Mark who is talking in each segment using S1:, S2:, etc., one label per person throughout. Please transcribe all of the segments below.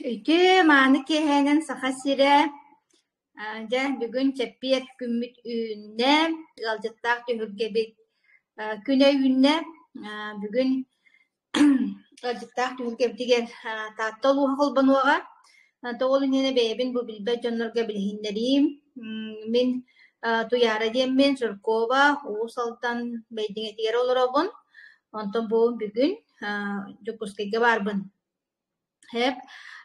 S1: Үтүө мааны киэһэнэн Саха сирэ Дьэ, бүгүн чэппиэр күммүт үүннэ, ыалдьыттаах түһүлгэбит күнэ үүннэ. Бүгүн ыалдьыттаах түһүлгэбитигэр Таатта улууһа холбонуоҕа. Тоҕо ол иннинэ бэйэбин бу билбэт дьоннорго билиһиннэриим. Мин Туйаара диэммин, Жиркова, Уус Алдан Бэйдиҥэтигэр олоробун. Онтон бу бүгүн Дьокуускайга баарбын. Һээп,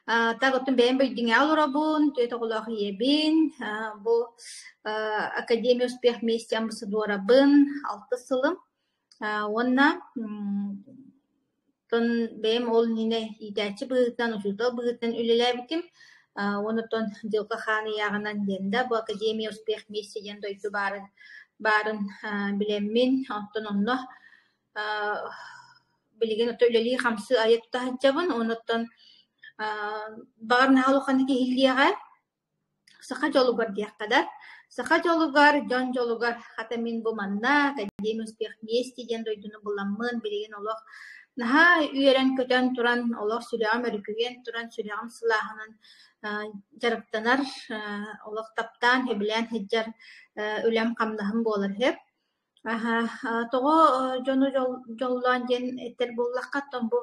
S1: так оттон бэйэм Бэйдиҥэҕэ олоробун, түөрт оҕолоох ийэбин, бу Академия успех вместе амбассадорабын, алтыс сылым. Уонна оттон бэйэм ол иннинэ иитээччи быһыытынан, учуутал быһыытынан үлэлээбитим. Уонна оттон Дьылҕа Хаан ыйааҕынан диэн да бу Академия успех вместе диэн дойду баарын баарын билэммин, оттон онно билигин ото үлэлии-хамсыы айа тута сылдьабын уонна оттон баҕар наһаа улаханнык иһиллиэҕэ саха дьолугар диэххэ да саха дьолугар дьон дьолугар хата мин бу манна Академия успех вместе диэн дойдуну буламмын билигин олох наһаа үөрэн-көтөн туран олох сүрэҕим өрүкүйэн туран сүрэҕим сылааһынан дьарыктанар олох таптаан сөбүлээн сылдьар үлэм-хамнаһым буолар үһү. Аһа, тоҕо дьону дьоллоон диэн этэр буоллахха, оттон бу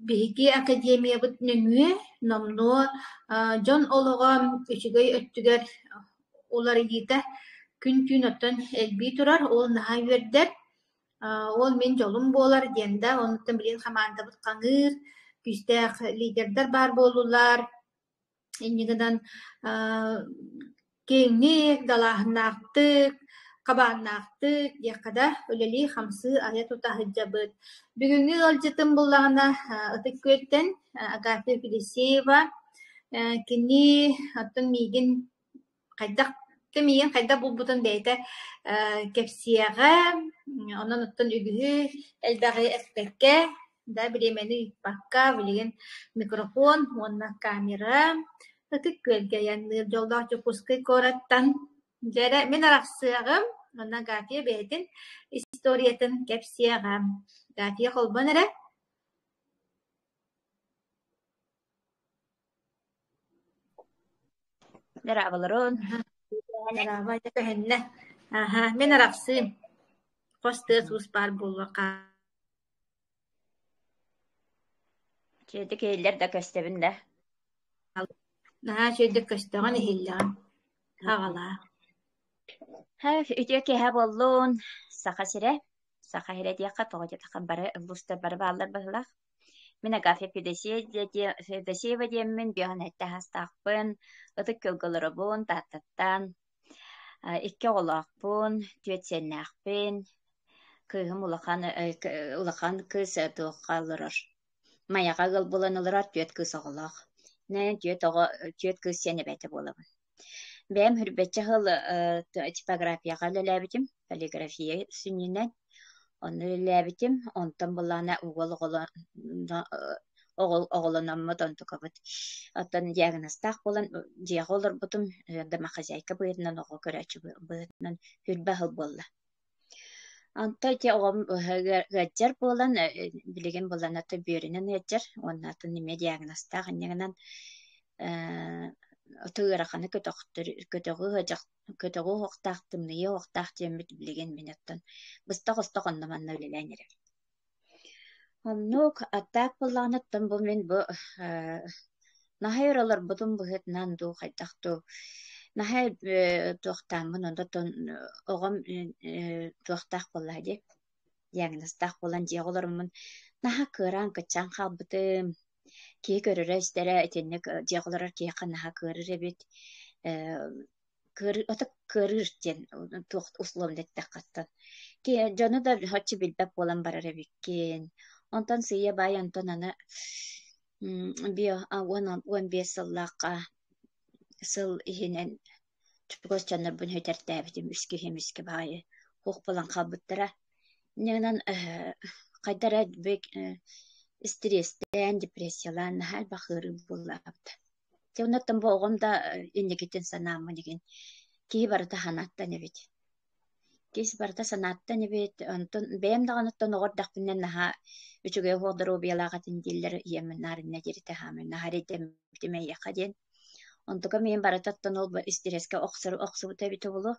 S1: биһиги академиябыт нөҥүө номнуо дьон олоҕо үчүгэй өттүгэр уларыйыыта күн-түүн оттон элбии турар, ол наһаа үөрдэр. Ол мин дьолум буолар диэн да, онуттан билигин хамаандабыт хаҥыыр, күүстээх лидердэр баар буоллулар. Инньэ гынан киэҥник, далааһыннаахтык, хабааннаахтык диэххэ да, үлэлии-хамсыы айа-тута сылдьабыт. Бүгүҥҥү ыалдьытым буоллаҕына Ытык Күөлтэн Агафья Федосеева. Кини оттон миигин хайдах миигин хайдах булбутун бэйэтэ кэпсиэҕэ, онон оттон үгүһү элбэҕи эппэккэ, да бириэмэни ыыппакка билигин микрофон уонна камера Ытык Күөлгэ айанныыр дьоллоох Дьокуускай куораттан дьэ эрэ мин арахсыаҕым уонна Агафья бэйэтин историятын кэпсиэҕэ. Агафья холбон эрэ.
S2: Дорооболорун.
S1: Дорообо, дьэ көһүннэ. Аһа, мин арахсыым. Хос тыас-уус баар буолуохха.
S2: Үчүгэйдик иһиллэр да көстөбүн да.
S1: Наһаа үчүгэйдик көстөҕүн иһиллэҕин. Аҕалаа.
S2: Үтүө киэһэ буоллун. Саха сирэ. Саха сирэ диэххэ, тоҕо диэтэххэ бары улуустар бары бааллар быһыылаах. Мин Агафья Федосеева диэммин, биоһанайта аһастаахпын, Ытык Күөлгэ олоробун, Тааттаттан. Икки оҕолоохпун, түөрт сиэннээхпин. Кыыһым улахан улахан кыыс туохха олорор, Майаҕа ыал буолан олорор түөрт кыыс оҕолоох. Түөрт оҕо, түөрт кыыс сиэн эбээтэ буолабын. Бэйэм сүүрбэччэ сыл типографияҕа үлэлээбитим, полиграфия сүнньүнэн. Онно үлэлээбитим, онтон былаана уол оҕолономмут онтукабыт. Оттон диагнозтаах буолан дьиэҕэ олорбутум, домохозяйка быһыытынан, оҕо көрөөччү быһыытынан сүүрбэ сыл буолла. Онто ити оҕом ыалдьар буолан, билигин буолан аты бүөрүнэн ыалдьар уонна атын эмиэ диагнозтаах инньэ гынан аты ыараханы көтөхтөр көтөҕүү көтөҕүү уһуктаах, тымныйыы уһуктаах диэммит билигин мин оттон быстах-остох онно-манна үлэлээн эрэбин. Оннук аттаах буоллаҕына оттон бу мин бу наһаа өр олорбутум быһыытынан дуу, хайдах дуу наһаа туохтааммын онтон оҕом туохтаах буоллаҕа дии, диагнозтаах буолан дьиэҕэ олороммун наһаа кыараан-кыччаан хаалбытым. Киһи көрөрө-истэрэ итинник дьиэҕэ олорор киһиэхэ наһаа кыарыыр эбит. Ото кыарыыр диэн туох условно эттэххэ оттон дьону да соччо билбэт буолан барар эбиккин. Онтон сыыйа-баайа онтон аны 15 сыллаахха сыл иһинэн чугас дьоннорбун сүтэртээбитим үс киһи эмискэ баҕайы суох буолан хаалбыттара. Инньэ гынан хайда эрэ стресстээн, депрессиялаан наһаа элбэх ыарыы буоллаабыта. Дьэ оннуттан бу оҕом да инникитин санааммын игин киһи барыта санааттан эбит. Киһи барыта санааттан эбит, онтон бэйэм даҕаныттан оҕо эрдэхпинэ наһаа Үчүгэй оһох доруобуйалаах этин дииллэр, ийэм наарынна диэри хаамын наһаа эрэйдэммитим эйиэхэ диэн. Онтукам миин барыта оттон ол истирэскэ охсор охсубута эбитэ буолуо.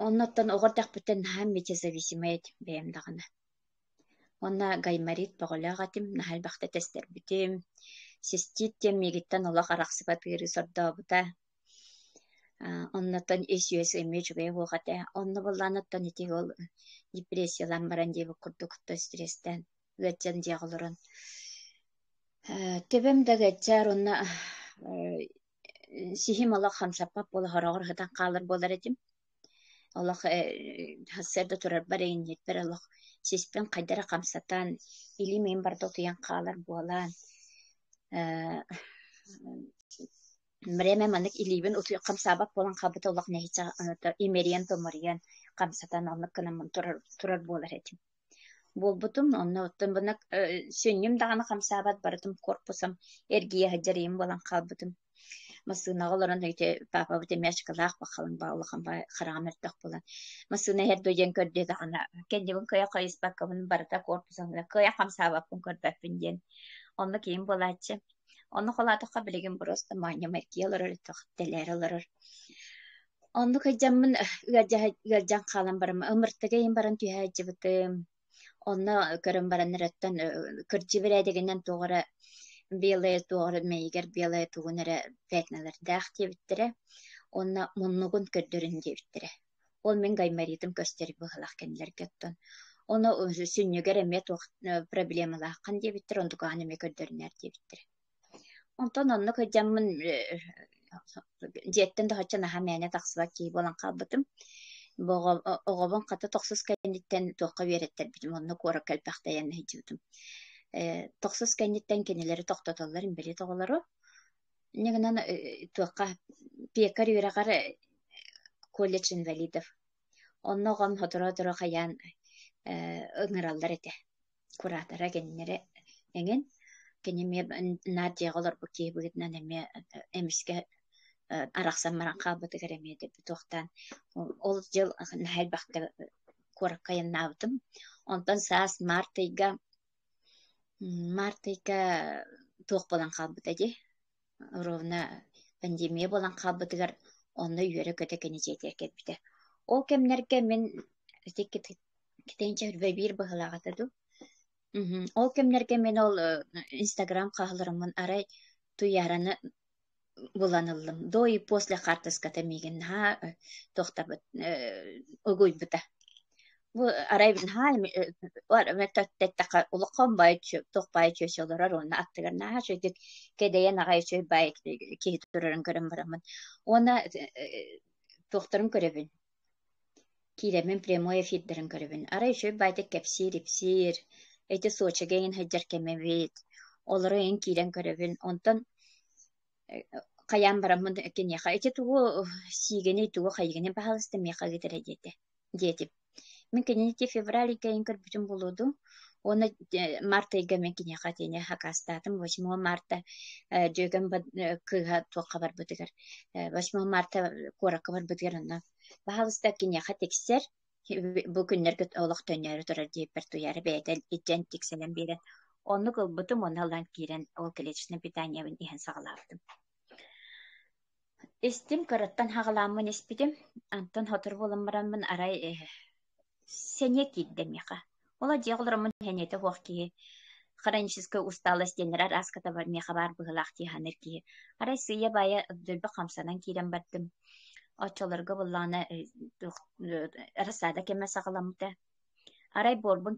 S2: Оннуттан оҕо эрдэхпиттэн наһаа метезависимай этим бэйэм даҕаны. Уонна гайморит бөҕөлөөх этим, наһаа элбэхтэ тэстэрбитим. Цистит диэн миигиттэн олох арахсыбат ыарыы сордообута. Оннуттан ис-үөс эмиэ үчүгэй суох этэ. Онно былаан оттон ити ол депрессиялаан баран диэбит курдук стресстэн ыалдьан дьиэҕэ олорон. Төбөм да ыалдьар уонна сиһим олох хамсаппат буола хороҕор сытан хаалар буолар этим. Олох сарсыарда турарбар эҥинньиппэр олох сиспин хайдах эрэ хамсатан, илиим иһин барыта утуйан хаалар буолан Время маннык илиибин утуйа хамсаабат буолан хаалбыта олох нэһииччэ имэрийэн-томоруйан, хамсатан оннук гынаммын турар турар буолар этим. Буолбутум онно оттон бына сүнньүм даҕаны хамсаабат барытым корпусум эргийэ сылдьар ийэм буолан хаалбытым. Массыынаҕа олорон ити паапабыт эмиэ очкалаах бахалын ба улахан ба хараҕым мөлтөх буолан массыына иһэр дуо диэн көрдүө даҕаны кэннибин кыайа хайыспаккабын барыта корпусум кыайа хамсаабаппын көрбөппүн диэн оннук ийэм буолааччы. Онно холоотоххо билигин просто моонньум эргийэ олорор, тэлээрэ олорор. Оннук сылдьаммын ыалдьан хаалан баран ымыртыга иһин баран түһэ сылдьыбытым. Онно көрөн бараннарыттан кырдьыы бэрээдэгинэн туох эрэ белая туох эрэ мэйигэр белая тугун эрэ пятналардаах диэбиттэрэ. Уонна муннугун көрдөрүн диэбиттэрэ. Ол мин гайморитым көстөр быһыылаах кинилэргэ оттон. Ону сүнньүгэр эмиэ туох проблемалааххын диэбиттэр, онтукаҕын эмиэ көрдөрүнээр диэбиттэрэ. Онтон оннук сылдьаммын дьиэттэн да соччо наһаа мээнэ тахсыбат киһи буолан хаалбытым. Бу оҕобун хата тохсус кэнниттэн туохха үөрэттэрбитим, онно куоракка элбэхтэ айанна сылдьыбытым. Тохсус кэнниттэн кинилэри тохтотоллор инбэлиит оҕолору. Инньэ гынан туохха пекарь үөрэҕэр колледж инвалидов. Онно оҕом сотору-сотору хайаан ыҥыраллар этэ. Куратора кинилэри эҥин. Кини эмиэ наар дьиэҕэ олорбут киһи быһыытынан эмиэ эмискэ арахсан баран хаалбытыгар эмиэ туохтаан ол дьыл наһаа элбэхтэ куоракка айаннаабытым. Онтон саас март ыйга Март ыйга туох буолан хаалбыта дии, ровно пандемия буолан хаалбытыгар онно үөрэ-көтө кини дьиэтигэр кэлбитэ. Ол кэмнэргэ мин ити китинчэ биир быһыылаах этэ дуу. Ол кэмнэргэ мин ол Инстаграм хаһаларыммын арай Туйаараны булан ыллым. До и после хаартыската миигин наһаа туохтабыт угуйбута. Бу арай наһаа эттэххэ улахан баай туох баай чүөчэ олорор уонна аттыгар наһаа үчүгэйдик кэдэйэн аҕай үчүгэй баай киһи турарын көрөн бараммын. Уонна туохтарын көрөбүн Киирэммин прямой эфирдэрин көрөбүн. Арай үчүгэй баайдык кэпсиир-ипсиир, ити Сочига эҥин сылдьар кэмэ эбит. Олору эҥин киирэн көрөбүн. Онтон хайаан бараммын киниэхэ ити тугу сиигиний, тугу хайыгыный баһаалыста миэхэ ыыт эрэ диэтэ диэтим. Мин кинини ити февраль ыйга эҥин көрбүтүм буолуо дуу. Уонна март ыйга мин киниэхэ итини сакаастаатым. 8 марта дьүөгэм кыыһа туохха барбытыгар 8 марта куоракка барбытыгар онно Баһаалыста киниэхэ тиксэр, бу күннэргэ олох төннөөрү турар диэбиппэр Туйаара бэйэтэ илдьэн тиксэнэн биэрэн, оннук ылбытым уонна ылан киирэн ол клеточнай питаниебын иһэн саҕалаабытым. Истим, кыраттан хаҕалааммын испитим, антон сотору буолан бараммын арай сэниэ киирдэ миэхэ. Ол дьиэҕэ олороммун сэниэтэ суох киһи хроническая усталость диэннэр арааската миэхэ баар быһыылаах дии саныыр киһи. Арай сыыйа-баайа дөлбө хамсанан киирэн бардым. Оччолорго буоллаҕына рассада кэмэ саҕаламмыта. Арай буорбун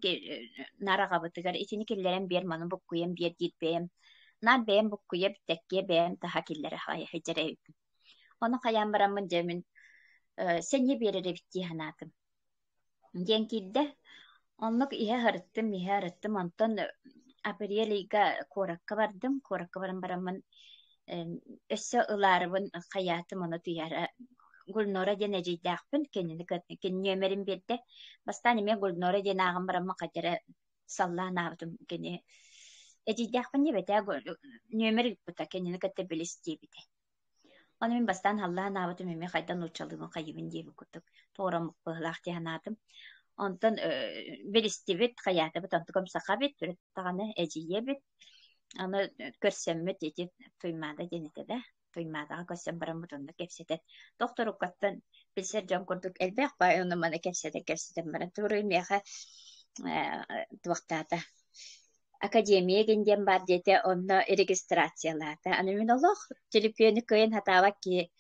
S2: наар аҕабытыгар итини киллэрэн биэр, маны буккуйан биэр диир бэйэм. Наар бэйэм буккуйа бүтэккиэ бэйэм таһа киллэрэ сылдьар эбиппин. Ону хайаан бараммын дьэ мин сэниэ биэрэр эбит дии санаатым. Диэн киирдэ. Оннук иһэ сырыттым, иһэ сырыттым. Онтон апрель ыйга куоракка бардым. Куоракка баран бараммын өссө ылаарыбын хайаатым, ону Туйаара Гульнора диэн эдьиийдээхпин, кинини кини нүөмэрин биэрдэ. Бастаан эмиэ Гульнора диэн ааҕан бараммын хайдах эрэ саллаан аабытым. Кини эдьиийдээхпин диэбэтэ, нүөмэр ыыппыта, кинини кытта билис диэбитэ. Ону мин бастаан халлаан аабытым эмиэ хайдах нууччалыыбын хайыыбын диэбит курдук туораммыт быһыылаах дии санаатым. Онтон билистибит, хайаатыбыт, онтукам саха эбит, төрүт даҕаны эдьиийэ эбит. Аны көрсөммүт ити Туймаада диэн этэ да, Туймаадаҕа көрсөн бараммыт онно кэпсэтэн, докторуккаттан билсэр дьон курдук элбэх баай ону-маны кэпсэтэн-кэпсэтэн баран туруй миэхэ туохтаата Академия игин диэн баар диэтэ, онно регистрациялаата. Аны мин олох төлөпүөнү кыайан сатаабат киһи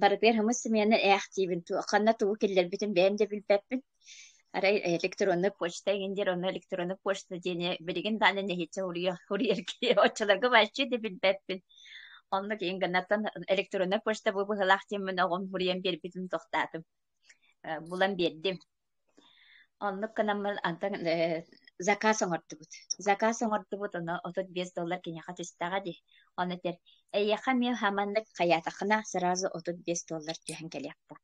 S2: барытыгар хымыс сымыйаны ээх диибин, ханна тугу киллэрбитин бэйэм да билбэппин. Арай электроннай почта игин диир, онно электроннай почта диэни билигин даҕаны нэһииччэ уруйар киһи оччолорго вообще да билбэппин. Онно киһин гыннартан электроннай почта бу быһыылаах диэммин оҕом суруйан биэрбитин тохтоотум, булан биэрдим. Оннук гынаммын антон заказ оҥордубут. Заказ оҥордубут, ону 35 доллар киниэхэ түстэҕэ дии. Ону этэр: "Эйиэхэ эмиэ хаманнык хайаатаххына сразу 35 доллар түһэн кэлиэхтээх.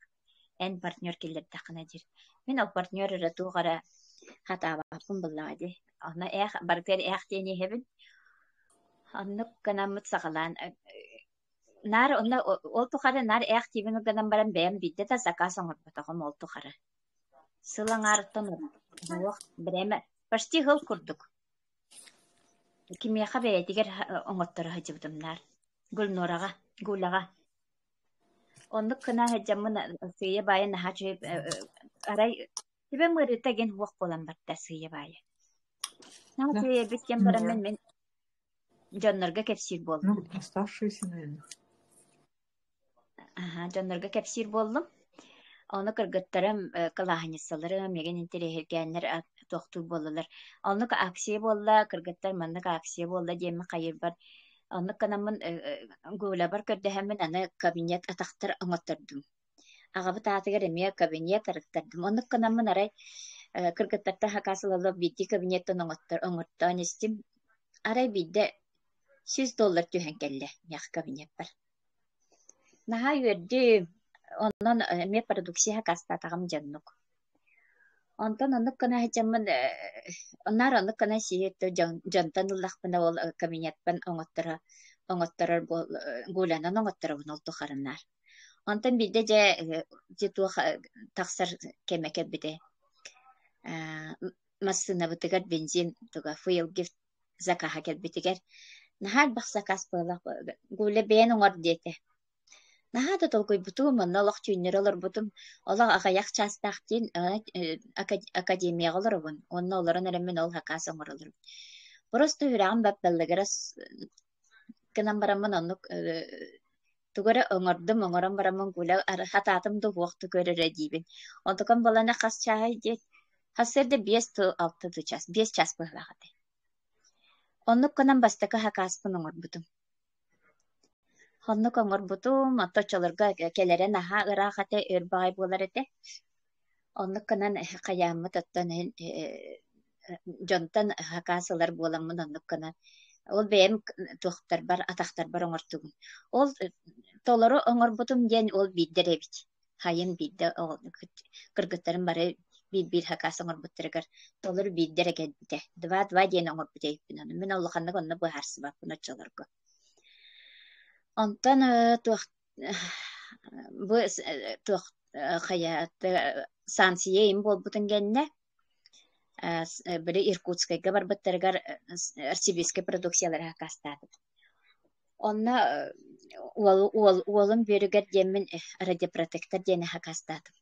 S2: Эн партнер киллэрдэххинэ" диир. Мин ол партнер эрэ туох эрэ хатаабаппын буоллаҕа дии. Онно ээх барытыгар ээх диэн иһэбин. Оннук гынаммыт саҕалаан наар онно ол тухары наар ээх диибин гынан баран бэйэм биирдэ да заказ оҥорботоҕум ол тухары. Сыл аҥаарыттан уһуох бирээмэ почти сыл курдук. Кимиэхэ бэйэтигэр оҥотторо сылдьыбытым наар. Гульнораҕа, Гуляҕа. Оннук гына сылдьаммын сыыйа-баайа наһаа үчүгэй арай түбэм ыарыыта диэн уох буолан барда сыыйа-баайа. Наһаа
S3: Да.
S2: үчүгэй эбит диэн бараммын мин дьоннорго кэпсиир буоллум.
S3: Ну, оставшиеся, наверное.
S2: Аһа, дьоннорго кэпсиир буоллум. Ону кыргыттарым, кылааһынньыссаларым миигин интэриэһиргээннэр туохтуур буоллулар. Оннук акция буолла, кыргыттар маннык акция буолла диэммин хайыырбар оннук гынаммын Гулябар көрдөһөммүн аны кабинет атахтар оҥоттордум. Аҕабыт аатыгар эмиэ кабинет арыттардым. Оннук гынаммын арай кыргыттартан сакаас ылаллар биирдии кабинеттан оҥоттоон истим. Арай биирдэ 100 доллар түһэн кэллэ миэхэ кабинеппар. Наһаа үөрдүм, онон эмиэ продукция сакаастаатаҕым дьоннук. Онтон оннук гына сылдьаммын наар оннук гына сии дьонтон ыллахпына ол кабинеппын оҥотторо оҥотторор буол Гулянан оҥотторобун ол тухары наар. Онтон биирдэ дьэ дьэ туох тахсар кэмэ кэлбитэ. Массыынабытыгар бензин туга фуелгифт закаһа кэлбитигэр наһаа элбэх заказ буолла Гуля бэйэн оҥор диэтэ. Наһаа да толкуйбутум, онно олох түүннэри олорбутум. Олох аҕыйах чаастаах диэн академияҕа олоробун. Уонна олорон эрэммин ол заказ оҥоролорум. Просто үрэҕим баппаллыгара гынан бараммын оннук тугу эрэ оҥордум, оҥорон бараммын Гуля хатаатым да уһуох да көрөрө диибин. Онтукам буолана хас чааһай диэт, сарсыарда биэс тыл алта тыл час, 5 чаас быһыылаах этэ. Оннук гынан бастакы сакааспын оҥорбутум. Оннук оҥорбутум, оттон оччолорго кэлэрэ наһаа ыраах этэ, өр баҕайы буолар этэ. Оннук гынан хайааммыт оттон дьонтон сакаас ылар буоламмын оннук гынан ол бэйэм туохтарбар, атахтарбар оҥортугум. Ол толору оҥорбутум диэн ол биирдэ эрэ эбит. Хайын биирдэ кыргыттарым бары биир-биир сакаас оҥорбуттарыгар толору биирдэ эрэ кэлбитэ. Два-два диэн оҥорбут эбиппин ону. Мин улаханнык онно быһаарсыбаппын оччолорго. Онтон туох бу туох хайа санкция им буолбутун кэннэ били Иркутскайга барбыттарыгар арсибийскай продукциялары сакаастаатыбыт. Онно уол, уол, уолум бүөрүгэр диэммин радиопротектор диэни сакаастаатым.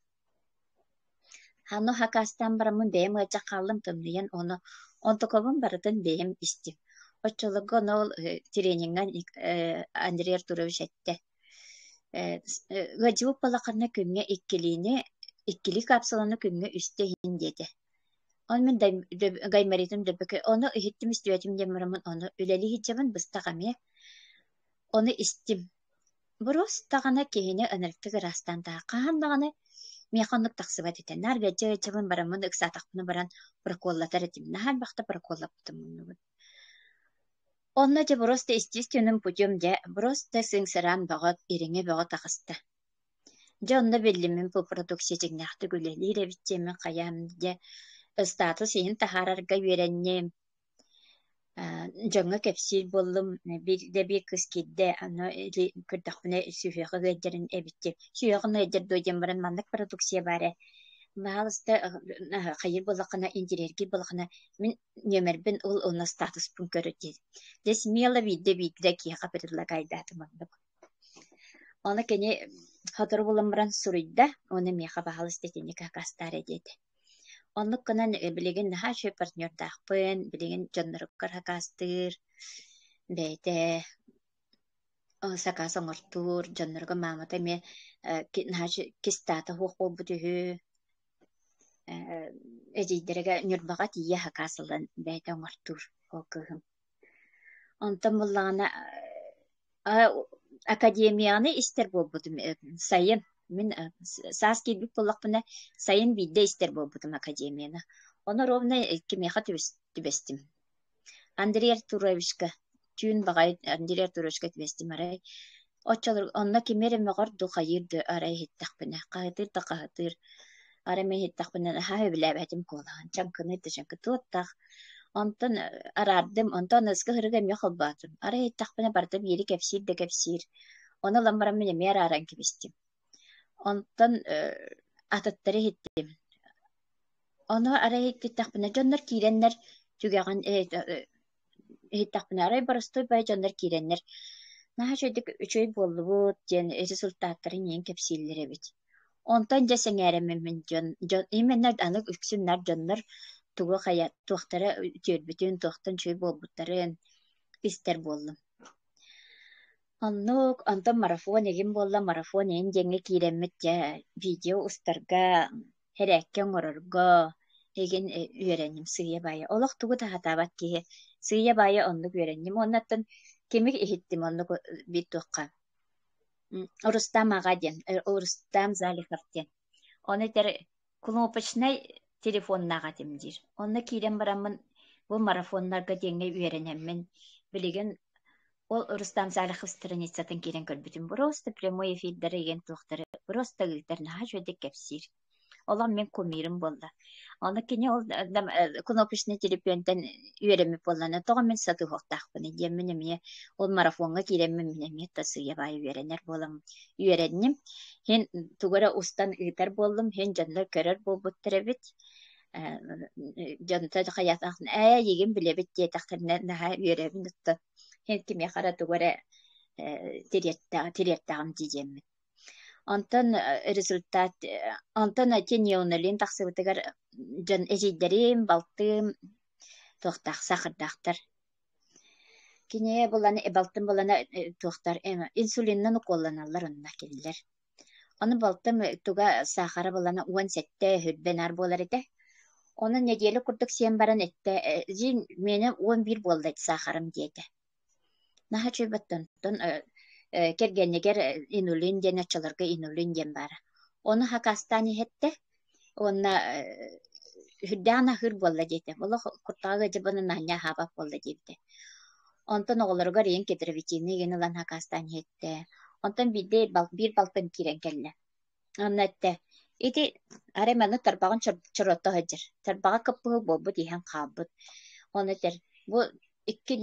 S2: Аны сакаастаан бараммын бэйэм ыалдьан хааллым тымныйан ону онтукабын барытын бэйэм истим. Оччолорго ону ол трениҥҥэ Андрей Артурович эттэ: "Ыалдьыбыт буоллаххына күҥҥэ иккилиини, иккилии капсуланы күҥҥэ үстэ иһин" диэтэ. Ону мин гайморитым дөбөкө ону иһиттим истибэтим диэн бараммын ону үлэлии сылдьабын быстах эмиэ. Ону истим. Боруос даҕаны киһини ынырыктык ыраастаан таһа хаһан даҕаны миэхэ оннук тахсыбат этэ. Наар бэдьэ-бэдьэбин бараммын ыксаатахпына баран проколлатар этим. Наһаа элбэхтэ проколлаппытым муннубун. Онно дьэ просто естественным путем дьэ просто сыҥсыраан бөҕө, ириҥэ бөҕө таҕыста. Дьэ онно биллим бу продукция дьиҥнээхтик үлэлиир эбит диэммин хайаан дьэ статус иһин таһаарарга үөрэнним. Дьоҥҥо кэпсиир буоллум, биирдэ биир кыыс киирдэ, аны или көрдөхпүнэ сүһүөҕэ ыалдьарын эбит диэн, сүһүөҕүн ыалдьар дуо диэн баран маннык продукция баар ээ. Баһаалыста хайыыр буоллаххына, интириэһиргиир буоллаххына, мин нүөмэрбин ыл уонна статуспун көр диэн. Дьэ смело биирдэ-биирдэ киһиэхэ предлагайдаатым оннук. Ону кини сотору булан баран суруйда уонна миэхэ баһаалыста итинник акаастаар диэтэ. Оннук гынан билигин наһаа үчүгэй партнердаахпын, билигин дьонноругар акаастыыр, бэйэтэ сакаас оҥортуур, дьоннорго маамата эмиэ наһаа кистаата суох буолбут үһү, эдьиийдэригэр Ньурбаҕа тиийэ сакаас ылан бэйэтэ оҥортуур ол кыыһым. Онтон буоллаҕына академияны истэр буолбутум сайын. Мин саас киирбит буоллахпына, сайын биирдэ истэр буолбутум академияны. Ону ровно кимиэхэ түбэстим. Андрей Артуровичка, түүн баҕайы Андрей Артуровичка түбэстим арай. Оччолор онно кими эрэ мөҕөр дуу, хайыыр дуу арай иһиттэхпинэ, хаһытыыр да хаһытыыр. Арай мин иһиттэхпинэ наһаа сөбүлээбэтим куолаһын, чаҥкыныыр да чаҥкы туоттаах. Онтон араардым, онтон аныгыскы ыһырыга эмиэ холбоотум. Арай иһиттэхпинэ барыта биири кэпсиир да кэпсиир. Ону ылан баран мин эмиэ арааран кэбистим. Онтон атыттары иһиттим. Ону арай иһиттэхпинэ дьоннор киирэннэр түгэҕин иһиттэхпинэ арай боростуой бай дьоннор киирэннэр наһаа үчүгэйдик үчүгэй буоллубут диэн результаттарын иһин кэпсииллэр эбит. Онтон дьэ сэҥээрэммин дьон дьон именно аны үксүн наар дьоннор тугу хайа туохтара үтүөрбүтүн, туохтан үчүгэй буолбуттарын истэр буоллум. Оннук, онтон марафон игин буолла, марафон иһин диэҥҥэ киирэммит дьэ видео устарга, хэрээккэ оҥорорго игин үөрэнним сыыйа-баайа. Олох тугу да сатаабат киһи сыыйа-баайа оннук үөрэнним. Уоннаттан кими иһиттим оннук биир туохха Рустам аҕа диэн, Рустам Залихов диэн. Ону этэр кнопочнай телефоннаах этим диир. Онно киирэн бараммын бу марафоннарга диэҥҥэ үөрэнэммин билигин ол Рустам Залихов страницатын киирэн көрбүтүм. Просто прямой эфирдары игин туохтары просто ыытар наһаа үчүгэйдик кэпсиир. Олох мин кумирым буолла. Ону кини ол кнопочнай телефонтан үөрэммит буоллаҕына, тоҕо мин сатыһыахтаахпыный диэммин эмиэ ол марафоҥҥа киирэммин мин эмиэ да сыыйа-баайа үөрэнэр буолан үөрэнним. Һин тугу эрэ устан ыытар буоллум, һин дьоннор көрөр буолбуттар эбит. Дьонтон хайаатахпына ээ эйигин билэбит диэтэхтэринэ наһаа үөрэбин оттон һин кимиэхэ эрэ тугу эрэ тириэртэҕим дии диэммин. Онтон результат онтон Тиньоналин тахсыбытыгар дьон эдьиийдэрим, балтым туохтаах саахардаахтар. Кини булан балтым булана туохтар инсулинынан укуолланаллар онно кинилэр. Ону балтым туга саахара булана 17 үрбэ наар буолар этэ. Ону нэдиэлэ курдук сиэн баран эттэ дьиҥ миэнэ 11 буолла саахарым диэтэ. Наһаа үчүгэй Онтон кэргэнигэр инулин диэн оччолорго инулин диэн баара. Ону хакастаан иһэттэ уонна үрдээн аһыыр буолла диэтэ. Олох куртаҕа ыалдьыбытын аанньа аһаабат буолла диэбитэ. Онтон оҕолоругар ийэм кедровитины игин ылан хакастаан иһэттэ. Онтон биирдэ биир балтым киирэн кэллэ. Онно эттэ: "Ити арай манна тарбаҕын чорото сылдьар, тарбаҕа кыппыһыл буолбут иһэн хаалбыт." Ону этэр: "Бу икки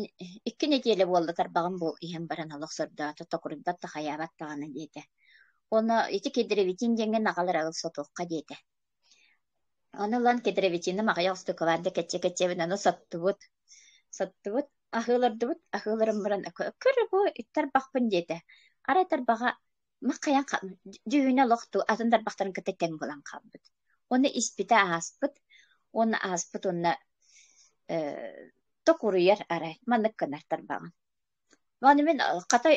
S2: икки нэдиэлэ буолла тарбаҕым бу иһэн баран олох сордоото, токуруйбат да хайаабат даҕаны" диэтэ. Уонна ити кедровитин диэҥҥин аҕал эрэ ыл сотуохха диэтэ. Ону ылан кедровитиным аҕыйах устукалаан да кэччэ-кэччэбин аны соттубут. Соттубут, аһыылардыбыт, аһыыларым баран көр бу тарбахпын диэтэ. Арай тарбаҕа Маххайан дьүһүнэ олох атын тарбахтарын кытта тэҥ буолан хаалбыт. Уонна испитэ ааспыт, уонна ааспыт уонна токуруйар арай маннык гынар тарбаҕын. Аны мин хата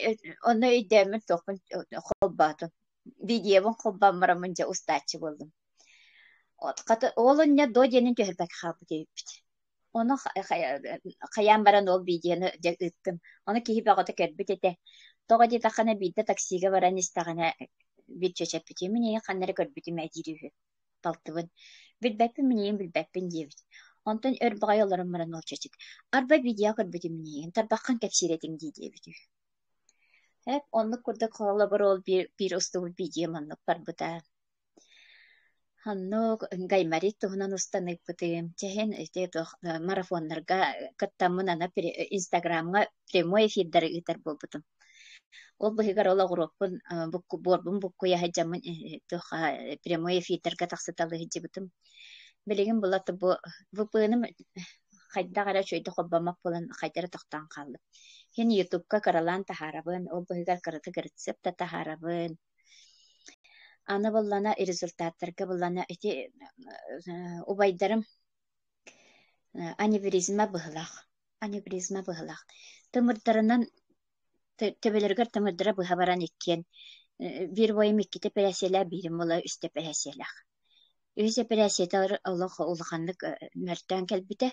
S2: онно өйдөөммүн туохпун холбоотум. Видеобун холбоон бараммын дьэ устааччы буоллум. Хата ол инньэ до диэнин түһэрбэккэ хаалбыт эбиппит. Ону хайаан баран ол видеоны дьэ ыыттым. Ону киһи бөҕөтө көрбүт этэ. Тоҕо диэтэххинэ биирдэ таксига баран истэҕинэ биир чөчөппүтүм мин эйигин ханна эрэ көрбүтүм ээ диир үһү балтыбын. Билбэппин мин эйигин билбэппин диэбит. Онтон өр баҕайы олорон баран ол чөчөт арба видео көрбүтүм мин эйигин тарбаххын кэпсиир этиҥ дии диэбит үһү. Эп оннук курдук холобур ол биир, биир устубут видеом оннук барбыта. Оннук гайморит туһунан устан ыыппытым. Чэһин ити туох марафоннарга кыттаммын аны Инстаграмҥа прямой эфирдары ыытар буолбутум. Ол быһыгар ол оҕуруоппун буорбун буккуйа сылдьаммын туох прямой эфирдэргэ тахсыталыы сылдьыбытым. Билигин булата бу ВП-ным хайдах эрэ үчүгэйдик холбоммот буолан хайдах эрэ тохтоон хааллым. Иһин ютубка кыралаан таһаарабын, ол быһыгар кыратык рецепт да таһаарабын. Аны буллана результаттарга буллана ити убайдарым аневризма быһылаах, аневризма быһылаах. Тымырдарынан төбөлөрүгэр тымырдара быһа баран иккиэн биир убайым иккитэ эпэрээссийэлээх, биирим уола үстэ эпэрээссийэлээх. Үһүс эпэрээссийэтэ олох улаханнык мөлтөөн кэлбитэ.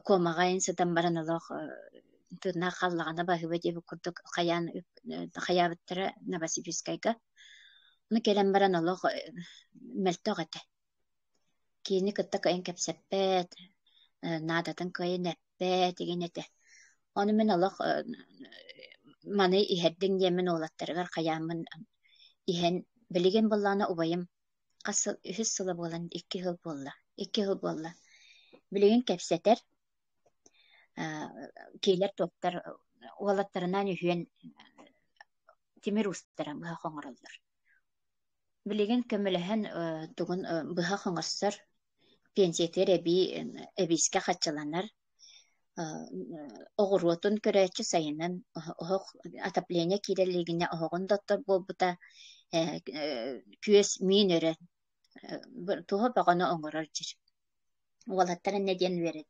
S2: Комаҕа айан сытан баран олох тыыннаах хааллаҕына баһыыба диэбит курдук хайаан хайаабыттара Новосибирскайга. Ону кэлэн баран олох мөлтөх этэ. Киһини кытта кыайан кэпсэппэт, наадатын кыайан эппэт игин этэ. Ону мин олох маны иһэрдиҥ диэммин уолаттарыгар хайааммын иһэн билигин буоллаҕына убайым хас сыл үһүс сыла буолан 2 сыл буолла, 2 сыл буолла. Билигин кэпсэтэр, киилэр туохтар уолаттарынаан үһүөн тимир уустара быһах оҥороллор. Билигин көмөлөһөн тугун быһах оҥорсор, пенсиятыгар эбии эбиискэ хаччыланар, оҕуруотун көрөөччү сайынын оһох отопление киирэ илигинэ оһоҕун да оттор буолбута, күөс миин өрөн туһа бөҕөнү оҥорор дьир. Уолаттар иннэ диэн үөрэ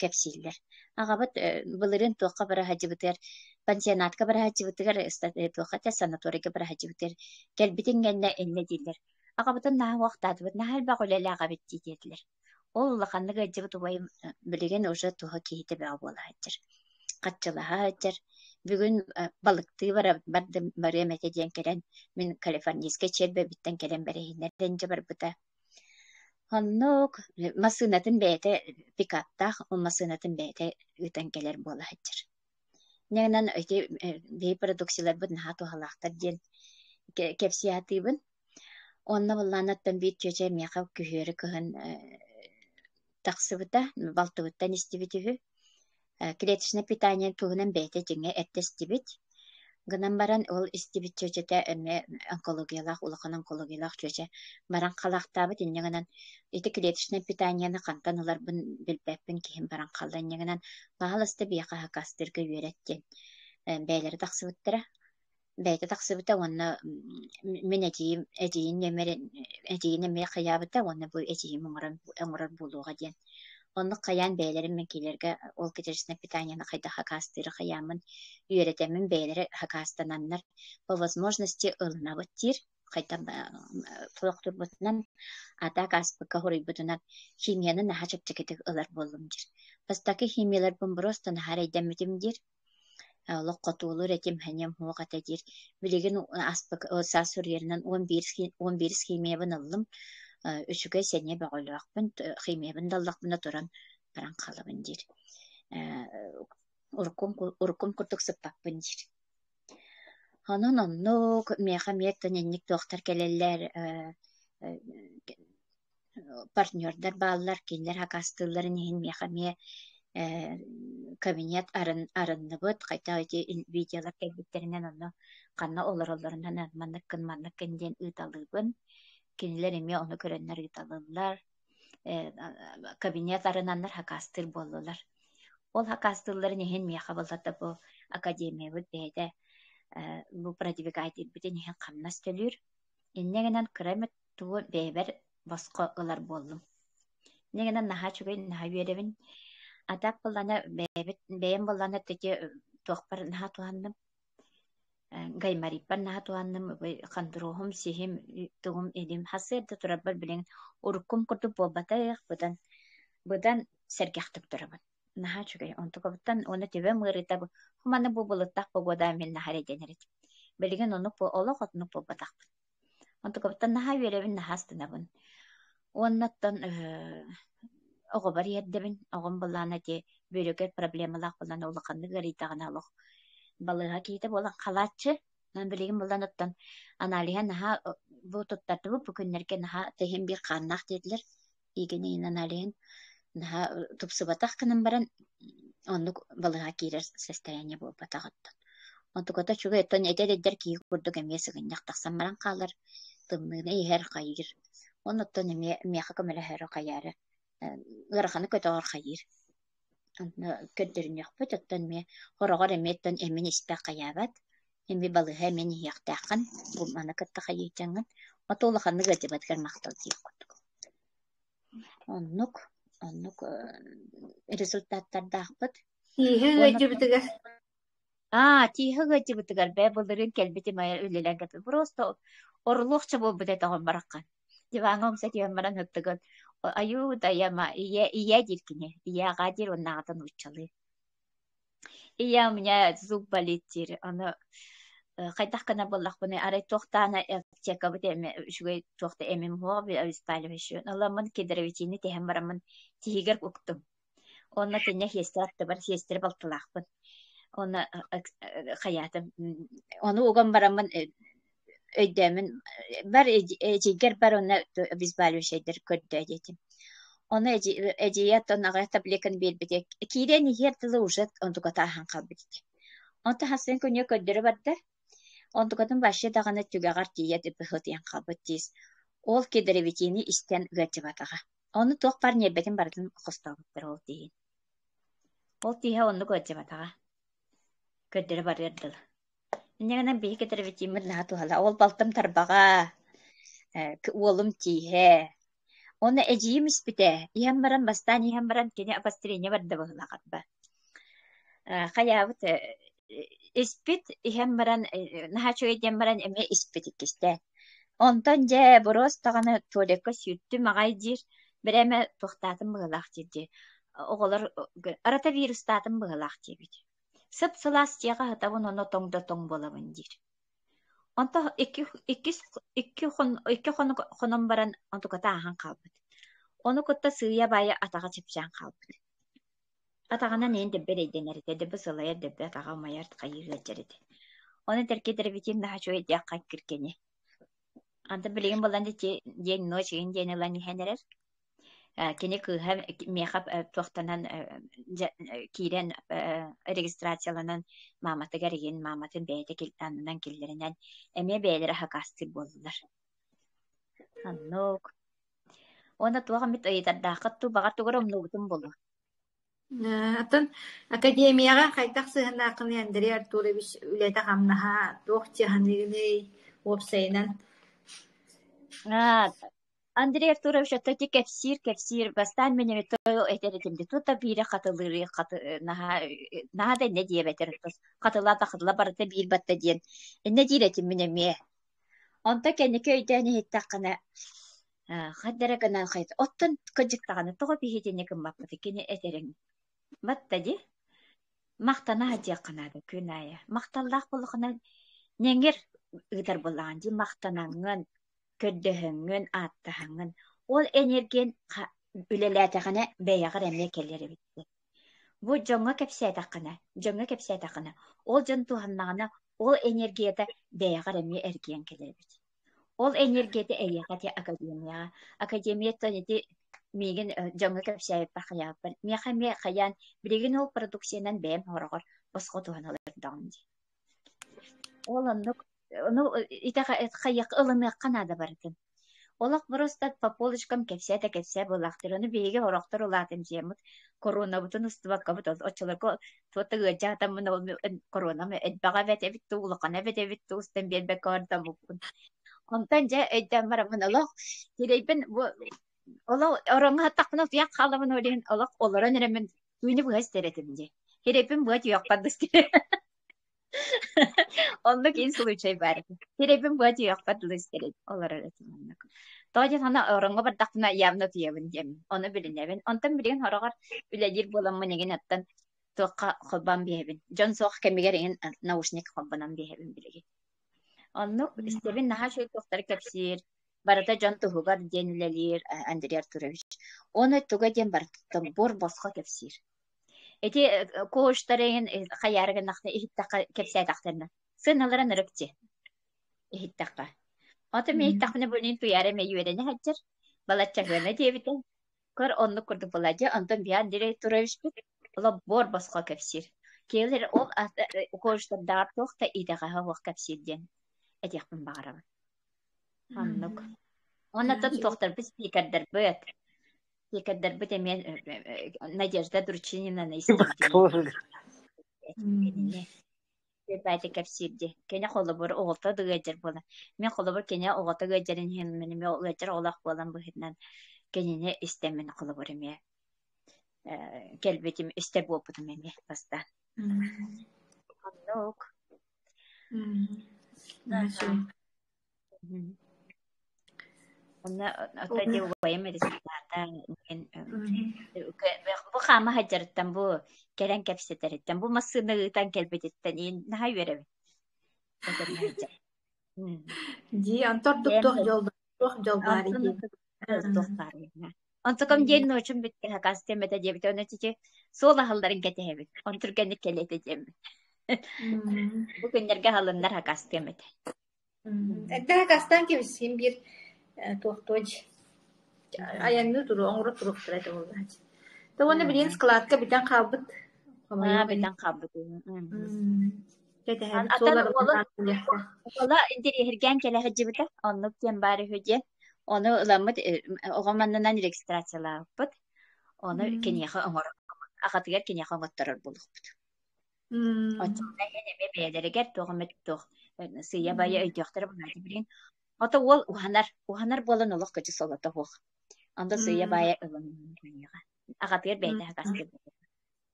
S2: кэпсииллэр. Аҕабыт былырыын туохха бара сылдьыбытыгар, пансионатка бара сылдьыбытыгар, туохха этэ санаторийга бара сылдьыбытыгар кэлбитин кэннэ иннэ дииллэр: «Аҕабытын наһаа уохтаатыбыт, наһаа элбэх үлэлээх эбит» дии диэтилэр. Ол улаханнык ыалдьыбыт убайым билигин уже туһа киһитэ бөҕө буола сылдьар, хаччылаһа сылдьар. Бүгүн балыктыы бардым, барыам этэ диэн кэлэн, мин калифорнийскай чиэрбэбиттэн кэлэн бэрэһиннэрэн дьэ барбыта. Оннук массыынатын бэйэтэ пикаптаах, ол массыынатын бэйэтэ ыытан кэлэр буола сылдьар. Инньэ гынан ити биһи продукцияларбыт наһаа туһалаахтар диэн кэпсии сатыыбын. Уонна былаанаттан биир чүөчэ миэхэ күһүөрү кыһын тахсыбыта, балтыбыттан истибит үһү. Клеточное питание туһунан бэйэтэ дьиҥэ эрдэ истибит. Гынан баран ол истибит чүөчэтэ эмиэ онкологиялаах, улахан онкологиялаах чүөчэ баран халаахтаабыт. Инньэ гынан ити клеточное питаниены хантан ыларбын билбэппин киһим баран хаалла. Инньэ гынан баһаалыста биһиэхэ хакастыырга үөрэт диэн бэйэлэрэ тахсыбыттара. Бэйэтэ тахсыбыта уонна мин эдьиийим эдьиийин нүөмэрин эдьиийин эмиэ хайаабыта уонна бу эдьиийим оҥорон оҥорор буолуоҕа диэн. Оннук хайаан бэйэлэрин мин кинилэргэ ол клеточное питаниены хайдах хакаастыыры хайааммын үөрэтэммин бэйэлэрэ хакаастананнар по возможности ылынабыт диир. Хайдах туохтуурбутунан а так ааспыкка хоруйбутунан химияны наһаа чэпчэкитик ылар буоллум диир. Бастакы химияларбын просто наһаа эрэйдэммитим диир. Олох хотуолуур этим, сэниэм суох этэ диир. Билигин ааспыт саас суруйарынан 11 химиябын ыллым. Үчүгэй сэниэ бөҕөлөөхпүн, химиябын да ыллахпына туран баран хаалабын диир. Уруккум уруккум курдук сыппаппын диир. Онон оннук миэхэ эмиэ инник туохтар кэлэллэр партнердар бааллар, кинилэр хакастыылларын иһин миэхэ эмиэ кабинет арынныбыт, хайдах ити видеолар кэлбиттэринэн онно ханна олороллорунан маннык гын, маннык гын диэн ыыталыыбын. Кинилэр эмиэ ону көрөннөр ыыталыыллар. Кабинет арынаннар хакастыыр буоллулар. Ол хакастыылларын иһин миэхэ буоллата бу академиябыт бэйэтэ бу продвигателбитин иһин хамнас төлүүр. Инньэ гынан кыра эмит тугу бэйэбэр босхо ылар буоллум. Инньэ гынан наһаа үчүгэй, наһаа үөрэбин. А так буоллаҕына бэйэбит бэйэм буоллаҕына таки туохпар наһаа туһанным. Гаймориппар наһаа туһанным, хонтуруоһум, сиһим, тугум илим сарсыарда турарбар билигин уруккум курдук буолбатах, быдан быдан сэргэхтик турабын. Наһаа үчүгэй. Онтукабыттан уонна төбөм ыарыыта бу манна бу былыттаах погода мин наһаа эрэйдэнэр этим. Билигин оннук олох оннук буолбатахпын. Онтукабыттан наһаа үөрэбин, наһаа астынабын. Уонна оттон оҕобор иһэрдэбин. Оҕом былаана ити бүөрүгэр проблемалаах буолан улаханнык ыарыйдаҕына олох балыыһа киһитэ буолан халааччы. Онон билигин булан оттон аналиһа наһаа бу туттардыбыт бу күннэргэ наһаа тэһин биир хааннаах диэтилэр. Иигин аналиһын наһаа тупсубатах гынан баран Оннук балыыһа киирэр состояние буолбатах оттон. Онтуката үчүгэй, оттон эдэр эдэр киһи курдук эмиэ сыгынньах тахсан баран хаалар, тымныыны иһэр, хайыыр. Оннуттан эмиэ миэхэ көмөлөһөрү хайаары ыараханы көтөҕөр хайыыр. Онно көрдөрүнүөхпүт, оттон эмиэ хороҕор эмиэ оттон эмин испэх хайаабат, эмиэ балыыһа эмин иһиэхтээххин, бу маны кытта хайыычаҥҥын, ото улаханнык ыалдьыбатыгар махтал диэх курдук. Оннук, оннук результаттардаахпыт.
S1: Тииһэ
S2: Уонна
S1: ыалдьыбытыгар
S2: Аа, тииһэ ыалдьыбытыгар бээ былырыын кэлбитим айа үлэлээн кэлбит. Просто орулуохча буолбут этэ оҕом бараххан. Диваҥҥа умса түһэн баран ыттыгын айуу дайама ийэ ийэ диир кини. Ийэ аҕаа диир уоннааҕыта нууччалыы. Ийэ у меня зуб болит диир. Ону хайдах гына буоллахпыный арай туохтаана аптекабыт эми үчүгэй туох да эмим суох обезболивающий. Ыламмын кедровитины тэһэн бараммын тиһигэр уктум. Уонна кинини сиэстэрэ аттыбар сиэстэрэ балтылаахпын. Уонна хайаатым ону уган бараммын өйдөөмүн бар эдьиийгэр бар уонна обезболивающайдар көрдөө диэтим. Ону эдьиийэ оттон аҕыйах таблетканы биэрбитэ. Киирэн иһиэр дылы уже онтуката ааһан хаалбыт этэ. Онтон хасын күнү көрдөрө барда. Онтукатын вообще даҕаны түгэҕэр тиийэ быһыытыйан хаалбыт диис. Ол кедровитины истэн ыалдьыбатаҕа. Ону туох баар ньиэрбэтин барытын хостообуттар ол тииһин. Ол тииһэ оннук ыалдьыбатаҕа. Көрдөрө барыар дылы. Инньэ гынан биһиги кедровитиммыт наһаа туһалаах. Ол балтым тарбаҕа, уолум тииһэ. Уонна эдьиийим испитэ. Иһэн баран, бастаан иһэн баран кини обострение барда быһыылаах арба. Хайаабыт испит, иһэн баран, наһаа үчүгэй диэн баран эмиэ испит иккистээн. Онтон дьэ боруос даҕаны туалекка сүүртүм аҕай диир, бэрэмэ туохтаатым быһыылаах диир дии, оҕолор ротавирустаатым быһыылаах диэбит. Сып-сылаас дьиэҕэ сытабын уонна тоҥ да тоҥ буолабын диир. Онтон икки иккис икки хон икки хонук хонон баран онтуката ааһан хаалбыт. Ону кытта сыыйа-баайа атаҕа чэпчээн хаалбыт. Атаҕынан иһин дэббэ эрэйдэнэр этэ, дэббэ сылайар, дэббэ атаҕа умайар, хайыы ыалдьар этэ. Ону этэргэ дэрбитин наһаа үчүгэй диэххэ киркини. Антон билигин булан ити день ночь игин диэн ылан иһэн эрэр. Кини кыыһа миэхэ туохтанан киирэн регистрацияланан мааматыгар игин мааматын бэйэтэ аннынан киллэринэн эмиэ бэйэлэрэ хакастыыр буоллулар. Оннук. Уонна туох эмит ыйытардааххыт дуу, баҕар тугу эрэ умнубутум буолуо.
S1: Оттон академияҕа хайдах сыһыаннааххыный Андрей Артурович үлэтэ-хамнаһа, туох дьаһаныыный уопсайынан?
S2: Аа, Андрей Артурович оттон ити кэпсиир-кэпсиир, бастаан мин эмиэ этэр этим дии, тута биирэ хатылыырый хаты наһаа наһаа да иннэ диэбэтэр хатылаа да хатыла барыта биир батта диэн иннэ диир этим мин эмиэ. Онтон кэнники өйдөөн иһиттэххинэ хайда эрэ гынан хайт оттон кырдьык даҕаны тоҕо биһи итинник гыммаппытый кини этэриҥ батта дии махтана сылдьыахха наада күн аайы махталлаах буоллаххына нэҥир ыытар буоллаҕын дии махтанаҥҥын көрдөһөҥҥүн ааттаһаҥҥын ол энергиян үлэлээтэҕинэ бэйэҕэр эмиэ кэлэр эбит Бу дьоҥҥо кэпсээтэххинэ, дьоҥҥо кэпсээтэххинэ, ол дьон туһаннаҕына, ол энергията бэйэҕэр эмиэ эргийэн кэлэр эбит. Ол энергията эйиэхэ ити академияҕа. Академияттан ити миигин дьоҥҥо кэпсээбиппэр хайаабыппар, миэхэ эмиэ хайаан билигин ол продукциянан бэйэм хороҕор босхо туһана олордоҕум дии. Ол оннук ону хайыахха ылыныахха наада барытын. Олох просто по полочкам кэпсээ да кэпсээ буолаахтар. Ону биһиги сорохтор улаатымсыйаммыт коронабытын устубаккабыт оччолорго туох да ыалдьа сытаммын ол коронам элбэҕэ эбэт эбит дуу, улахана эбэт эбит дуу устан биэрбэккэ ордоммуппун. Онтон дьэ өйдөөн бараммын олох сирэйбин бу олох ороҥҥо сыттахпына утуйан хаалабын ол иһин олох олорон эрэммин түүнү быһа истэр этим дии. Сирэйбин быһа түһүөхпэр да Оннук ин случай баар этэ. Сирэйбин быа түһүөхпэр дылы истэр олорор этим оннук. Тоҕо диэн аны ороҥҥо бардахпына явно утуйабын диэммин. Ону билинэбин. Онтон билигин сороҕор үлэлиир буоламмын игин оттон туохха холбоон биэһэбин. Дьон суох кэмигэр игин наушник холбонон биэһэбин билигин. Оннук истэбин наһаа үчүгэй туохтары кэпсиир. Барыта дьон туһугар диэн үлэлиир Андрей Артурович. Уонна туга диэн барытыттан буор босхо кэпсиир. Ити коучтар эҥин хайаары гыннахтар иһиттэххэ кэпсээтэхтэринэ сыаналара ынырык дии иһиттэххэ. Онтон мин иһиттэхпинэ бу мин туйаара эмиэ үөрэнэ сылдьар, балачча сыана диэбитэ. Көр оннук курдук буолла дии. Онтон биһи Андрей Туровичпыт Олох буор босхо кэпсиир. Киһилэр ол коучтардаҕар туох да итэҕэһэ суох кэпсиир диэн этиэхпин баҕарабын. Оннук. Уонна оттон туохтарбыт спикердэрбит. Спикердэрбит эмиэ Надежда Дручининаны истибитим. Кинини баайда кэпсиир дии. Кини холобур оҕото да ыалдьар буолан. Мин холобур кини оҕото ыалдьарын иһин мин эмиэ ыалдьар оҕолоох буолан быһыытынан кинини истэммин холобур эмиэ кэлбитим истэр буолбутум эмиэ бастаан. Оннук. Онно оттон ити убайым результата бу хаама сылдьарыттан бу кэлэн кэпсэтэриттэн бу массыына ыытан кэлбититтэн иин наһаа үөрэбин. Этэҥҥэ сылдьар.
S1: Дии, онто ордук
S2: Бэйэм
S1: туох дьол туох дьол баарый
S2: онтон
S1: диэн.
S2: туох баарый Онтукам диэн нуучум бүттэ хакастыам этэ диэбитэ уонна чичи суол аһылларын кэтэһэбин. Он түргэнник кэлиэ этэ диэммин. Бу күннэргэ аһылыннар хакастыам этэ.
S1: Эрдэ хакастаан кэбиссин биир туохтуой айанныы туруо оҥоро туруохтара этэ буоллааччы. Тэ уонна билигин складка бүтэн хаалбыт.
S2: Аа,
S1: Хомойуох иһин.
S2: бүтэн хаалбыт.
S1: Кэтэһэбит
S2: Атын
S1: суол
S2: уолун
S1: арыллан
S2: уола интэриэһиргээн кэлэ сылдьыбыта. Оннук диэн баар үһү диэн. Ону ыламмыт оҕом аннынан регистрациялаабыппыт. Ону киниэхэ оҥоро аҕатыгар киниэхэ оҥотторор буолуохпут. Оччоҕуна иһин эмиэ бэйэлэригэр туох эмит туох сыыйа-баайа өйдүөхтэрэ буолааччы билигин. Ото уол уһанар, уһанар буолан олох кычы солото суох. Онто сыыйа-баайа ылан киниэхэ. Аҕатыгар бэйэтэ хакастыыр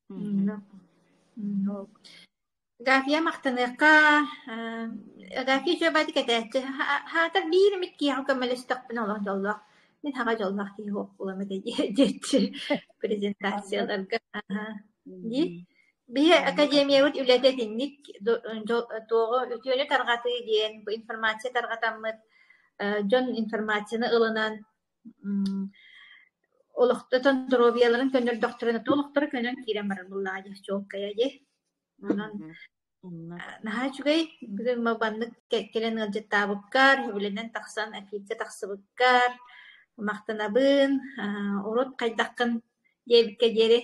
S2: буолуо.
S1: Агафья махтаныахха, Агафья үчүгэй кэтээччи, хаатар биир эмит киһиэхэ көмөлөстөхпүнэ олох дьоллоох, мин хаҕа дьоллоох киһи суох буолуом этэ диэччи презентацияларга. Дии. Биһи академиябыт үлэтэ итинник туоҕу үтүөнү тарҕатыы диэн бу информация тарҕатаммыт, дьон информацияны ылынан олохтотон доруобуйаларын көннөрдөхтөрүнэ олохторо көнөн киирэн барар буоллаҕа дии чуолкайа дии. Онон наһаа үчүгэй бүгүн маннык кэлэн ыалдьыттаабыккар, үбүлэнэн тахсан эфиргэ тахсыбыккар махтанабын. Урут хайдаххын диэбиккэ диэри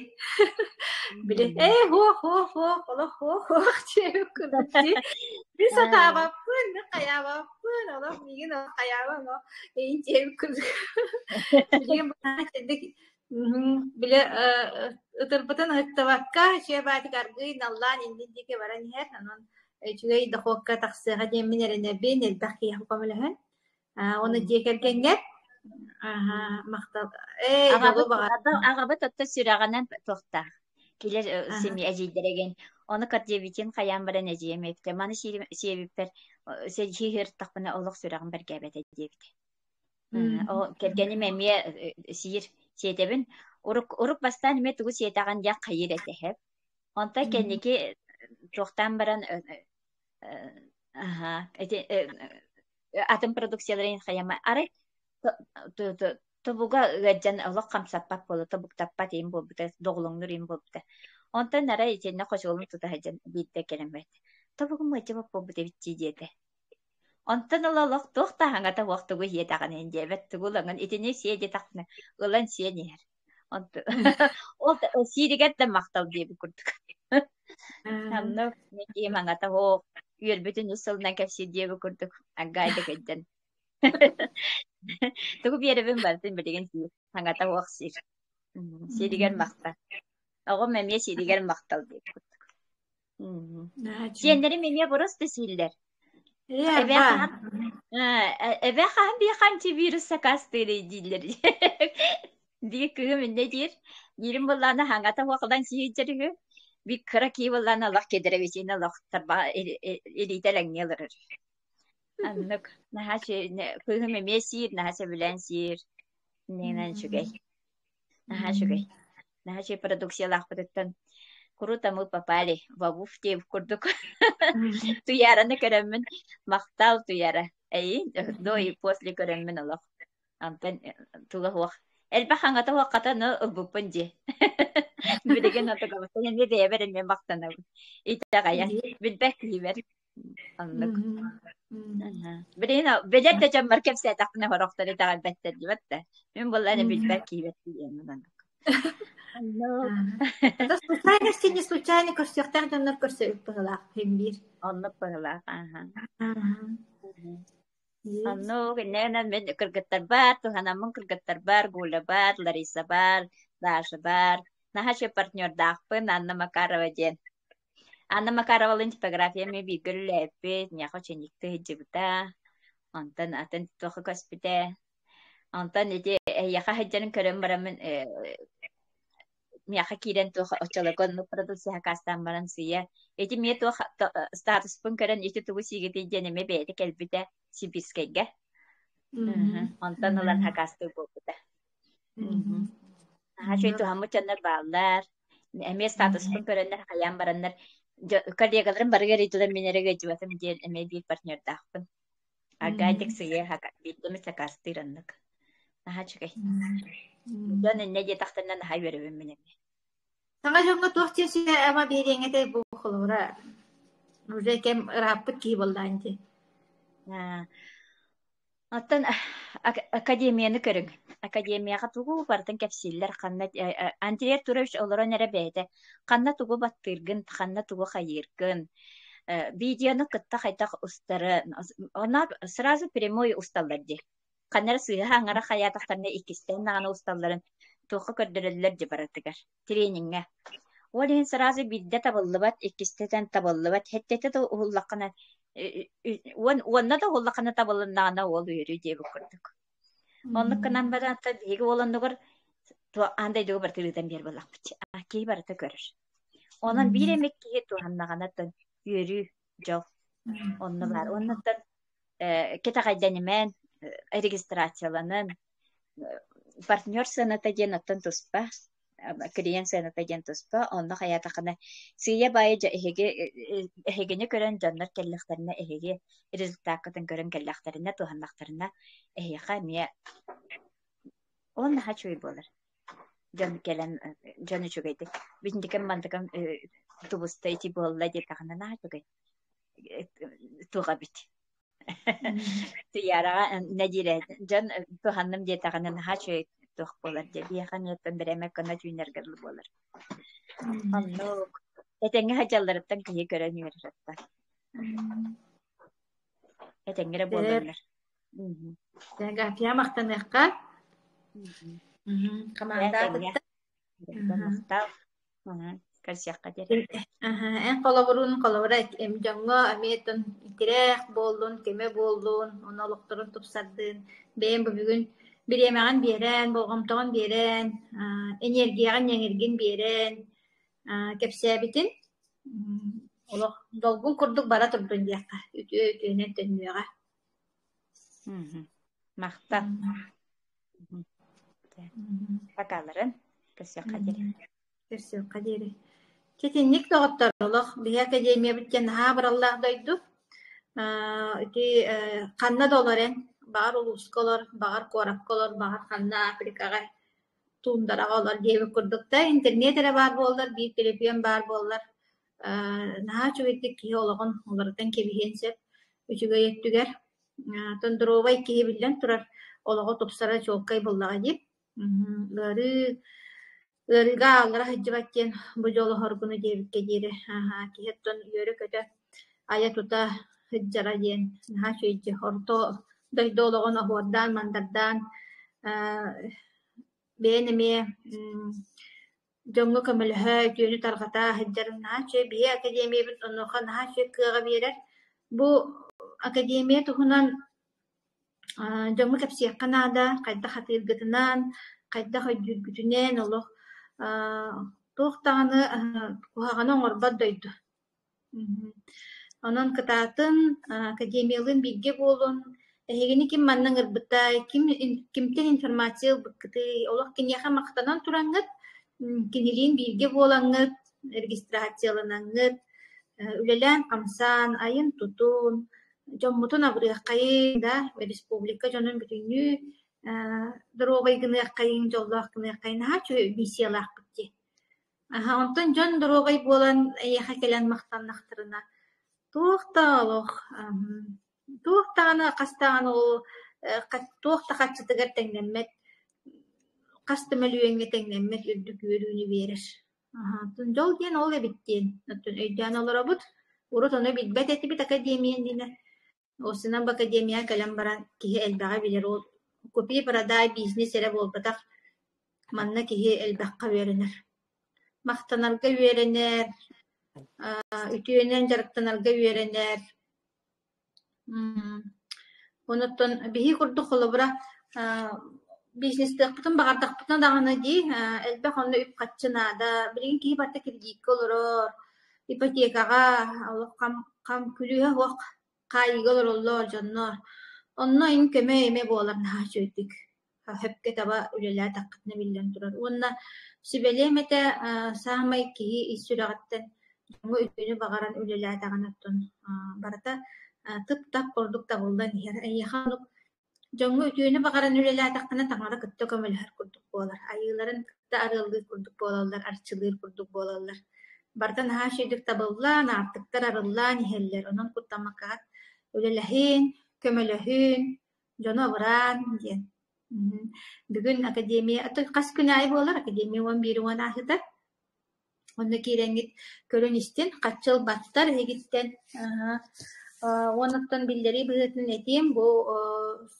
S1: били ээ һуох һуох һуох олох һуох һуох диэбит курдук дии. Мин сатаабаппын, мин хайаабаппын, олох миигин олох хайаабан олох эйин диэбит курдук. Билигин Били ытырбытын ыһыктыбакка, үчүгэй баатык аргыый наллаан иннин диэки баран иһэр. Онон үчүгэй дохуокка тахсыаҕа диэммин эрэнэбин, элбэх киһиэхэ көмөлөһөн. Уонна дьиэ кэргэҥҥэр махтал. Ээ, дьолу
S2: Аҕабыт
S1: баҕарабын.
S2: аҕабыт отто сүрэҕинэн туохтаах. Килэр семи эдьиийдэригин. Ону Кардиовитин хайаан баран эдьиийим эппитэ. Маны сиэбиппэр сиһиыртахпына олох сүрэҕим бэргээбэтэ диэбитэ. Ол кэргэним эмиэ сиир сиэтэбин. Урук урук бастаан эмиэ тугу сиэтэҕин диэн хайыыр этэ эһэм. Онтон кэнники туохтаан баран аһа ити атын продукцияларын хайама арай тобуга ыалдьан олох хамсаппат буола тобуктаппат иһин буолбута доҕолоҥнуур иһин буолбута. Онтон арай итиннэ хочуолун тута сылдьан биирдэ кэлэн барда тобугум ыалдьыбат буолбут эбит дии диэтэ. Онтон ыла олох туох да аһаҥата суох тугу иһиэтэҕин иһин диэбэт, тугу ылаҥын итини сиэ диэтэхпинэ ылан сиэн иһэр. Онтон ол сииригэр да махтал диэбит курдук. Онно мин киһим аҥата суох, үөрбүтүн үс сылынан кэпсиир диэбит курдук аггаайда кэйдэн. Тугу биэрэбин барытын билигин сиир, аҥата суох сиир. Сииригэр махтал. Оҕом эмиэ сииригэр махтал диэбит курдук. Сиэннэрим эмиэ просто сииллэр. Эбээ хаһан эбээ хаһан биһиэхэ антивирус сакаастыырый дииллэр. Биир кыыһым иннэ диир. Диирим буоллаҕына хаҥата уохалаан сиһиирдэр үһү. Биир кыра киһи буоллаҕына олох кедровичина олох тарбаҕа илиитэ элэҥнии олорор. Оннук. Наһаа кыыһым эмиэ сиир, наһаа сөбүлээн сиир. Иннинэн үчүгэй. Наһаа үчүгэй. Наһаа үчүгэй продукциялаахпытыттан круто мы попали в обувь диэбит курдук Туйаараны көрөммүн махтал Туйаара. Эйин до и после көрөммүн олох. Онтон тула суох. Элбэх хаҥата суох хата ону ылбыппын дии. Билигин отугабыттан эмиэ бэйэбэр эмиэ махтанабын. Итэҕэйэн. Билбэт киһибэр. Оннук. Билигин билэр да дьоммор кэпсээтэхпинэ сорохтор итэҕэйбэттэр диэбэт да. Мин буоллаҕына билбэт киһибэр тиийэммин оннук. Оннук.
S1: Это случайности не случайно көрсүөхтээх дьоннор көрсөбүт быһыылаах син биир.
S2: Оннук быһыылаах, ааһа. Оннук, иннинэн мин кыргыттарбар, туһанаммын кыргыттарбар, Гуля бар, Лариса бар, Даша бар. Наһаа үчүгэй партнердаахпын Анна Макарова диэн. Анна Макаровалыын типография эмиэ бииргэ үлэлээбиппит, миэхэ ученикты сылдьыбыта, онтон атын туохха көспүтэ. Онтон ити эһиэхэ сылдьарын көрөн бараммын миэхэ киирэн туох оччолорго оннук продукция сакаастаан баран сыыйа ити эмиэ туох статуспун көрөн ити тугу сиигитий диэн эмиэ бэйэтэ кэлбитэ Сибирскэйгэ. Онтон ылан сакаастыыр буолбута. Наһаа үчүгэй туһаммыт дьоннор бааллар. Эмиэ статуспун көрөннөр хайаан бараннар коллегаларым бары ыарыйдылар мин эрэ ыалдьыбатым диэн эмиэ биир партнердаахпын. Аргадик сыйыа биирдэ эмит сакаастыыр оннук. Наһаа үчүгэй. Дьон иннэ диэтэхтэринэ наһаа үөрэбин мин эмиэ.
S1: Саҥа дьоҥҥо туох диэн сүбэ-ама биэриэҥ этэй бу холобура уже кэм ырааппыт киһи буоллаҕын дии.
S2: Оттон академияны көрүҥ. Академияҕа тугу барытын кэпсииллэр, ханна Андрей Артурович олорон эрэ бэйэтэ ханна тугу баттыыргын, ханна тугу хайыыргын, видеону кытта хайдах устары, онно сразу прямой усталлар дии. Ханна эрэ сыыһа аҥара хайаатахтарына иккистээн даҕаны усталларын туохха көрдөрөллөр дии барытыгар, трениҥҥэ. Ол иһин сразу биирдэ табыллыбат, иккистэтэн табыллыбат, сэттэтэ да уһуллаххына уонна да уһуллаххына табылыннаҕына уол үөрүү диэбит курдук. Оннук гынан баран биһиги уол оннугар аан дойдуга барыта ыытан биэр буоллахпыт. Киһи барыта көрөр. Онон биир эмит киһи туһаннаҕына үөрүү, дьол онно баар. Оннуттан кэтэҕэйдэнимээн, регистрацияланан, партнер сыаната диэн оттон туспа, клиент сыаната диэн туспа, онно хайаатаххына сыыйа-баайа дьэ эһиги эһигини көрөн дьоннор кэллэхтэринэ эһиги результаккытын көрөн кэллэхтэринэ туһаннахтарына эһиэхэ эмиэ ол наһаа үчүгэй буолар. Дьон кэлэн дьон үчүгэйдик бинтикэм мантыкам тубуста ити буолла диэтэххинэ наһаа үчүгэй туох эбит Туйаараҕа нэдиэлэ дьон туһанным диэтэҕинэ наһаа үчүгэй туох буолар диэ биһиэхэ эмиэ бирээмэ кына түүннэргэ дылы буолар. Оннук. Этэҥҥэ сылдьалларыттан киһи көрөн үөрэр оттон. Этэҥҥэ эрэ буоллуннар.
S1: Гафья махтаныахха. Хамаанда
S2: Этэҥҥэ. Махтал. Көрсүөххэ диэри.
S1: Эн холобурун холобура дьоҥҥо эмиэ тирэх буоллун, көмө буоллун, ону олохторун тупсардын. Бэйэм бу бүгүн бириэмэҕин биэрэн, болҕомтоҕун биэрэн, энергияҕын ньэҥиргин биэрэн кэпсээбитин олох долгун курдук бара турдун диэххэ, үтүө үтүөнэн төннүөҕэ.
S2: Махтал. Пока-ларын. Көрсүөххэ диэри.
S1: Көрсүөххэ диэри. Ситинник доҕоттор олох биһи академиябыт диэн наһаа абыраллаах дойду. Ити ханна да олор эн, баҕар улууска олор, баҕар куоракка олор, баҕар ханна Африкаҕа, туундараҕа олор диэбит курдук да интернет эрэ баар буоллар, биир төлөпүөн баар буоллар, наһаа үчүгэйдик киһи олоҕун уларытан кэбиһиэн сөп үчүгэй өттүгэр. Оттон доруобай киһи биллэн турар олоҕо тупсара чуолкай буоллаҕа дии. Ыарыы ыарыыга ааллара сылдьыбат диэн бу дьолу хоргуну диэбиккэ диэри киһи оттон үөрэ-көтө айа-тута сылдьара диэн наһаа үчүгэй дии. Орто дойду олоҕун оһуордаан-мандардаан бэйэн эмиэ дьоҥҥо көмөлөһө, үтүөнү тарҕата сылдьарын наһаа үчүгэй. Биһи академиябыт онуоха наһаа үчүгэй кыаҕы биэрэр. Бу академия туһунан дьоҥҥо кэпсиэххэ наада, хайдах сатыыргытынан, хайдах өйдүүргүтүнэн олох туох даҕаны куһаҕаны оҥорбот дойду. Онон кытаатын, академиялыын бииргэ буолун, эһигини ким манна ыҥырбытай, ким кимтэн информация ылбыккытый, олох киниэхэ махтанан тураҥҥыт, кинилиин бииргэ буолаҥҥыт, регистрацияланаҥҥыт, үлэлээн-хамсаан, айын-тутун, дьоммутун абырыаххайыҥ да, республика дьонун бүтүннүү доруобай гыныаххайыҥ, дьоллоох гыныаххайыҥ, наһаа үчүгэй миссиялаахпыт дии. Аһа, онтон дьон доруобай буолан эйиэхэ кэлэн махтаннахтарына туох да олох туох даҕаны хас даҕаны ол туох да харчытыгар тэҥнэммэт. хас да мөлүйүөҥҥэ тэҥнэммэт үрдүк үөрүүнү биэрэр. Дьол диэн ол эбит диэн өйдөөн олоробут. Урут ону билбэт этибит академия иннинэ. Уопсайынан бу академияҕа кэлэн баран киһи элбэҕи билэр. Ол купи-продай бизнес эрэ буолбатах. Манна киһи элбэххэ үөрэнэр. Махтанарга үөрэнэр, үтүөнэн дьарыктанарга үөрэнэр. Онуттан биһи курдук холобура бизнестыахпытын баҕардахпытына даҕаны дии элбэх онно үп-харчы наада. Билигин киһи барыта кредиккэ олорор, ипотекаҕа олох хам күлүүһэ суох хаайыыга олороллор дьоннор. Онно ин көмө-имэ буолар наһаа үчүгэйдик. Сөпкө таба үлэлээтэххитинэ биллэн турар. Уонна сүбэлиэм этэ саамай киһи ис сүрэҕиттэн дьоҥҥо үтүөнү баҕаран үлэлээтэҕинэ оттон барыта тып-тап курдук табыллан иһэр. Эйиэхэ оннук дьоҥҥо үтүөнү баҕаран үлэлээтэххинэ таҥара кытта көмөлөһөр курдук буолар. Айыыларын кытта арыаллыыр курдук буолаллар, арчылыыр курдук буолаллар. Барыта наһаа үчүгэйдик табыллан, аартыктар арыллан иһэллэр. Онон куттаммаккаҕыт үлэлэһин, көмөлөһүн, дьону абыраан диэн. Бүгүн академия хас күн аайы буолар, академия 11 уон ааһыта. Онно киирэҥҥит көрөн-истин, хаччы ылбаттар эһигиттэн. Уонуттан биллэрии быһыытынан этиэм, бу